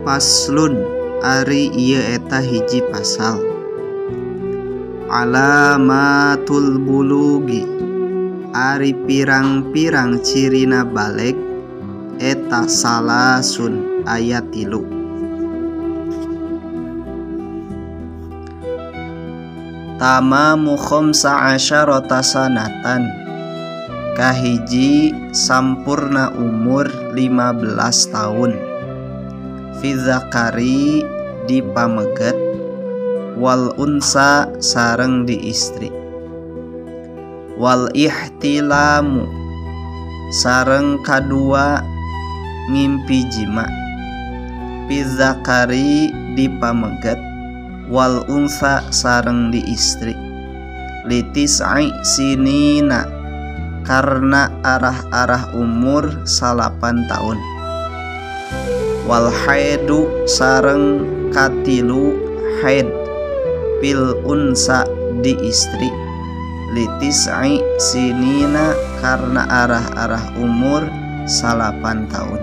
Faslun ari ieu eta hiji pasal. Alamatul bulugi ari pirang-pirang cirina baleg eta salasun aya 3. Tamamu khamsa asyarata sanatan kahiji sampurna umur 15 tahun fi zakari di pameget wal unsa sareng di istri wal ihtilamu sareng kadua ngimpi jima fi zakari di pameget wal unsa sareng di istri litis'i sinina karena arah-arah umur 8 tahun wal haidu sareng katilu haid pil unsa di istri litis'i sinina karena arah-arah umur 8 tahun.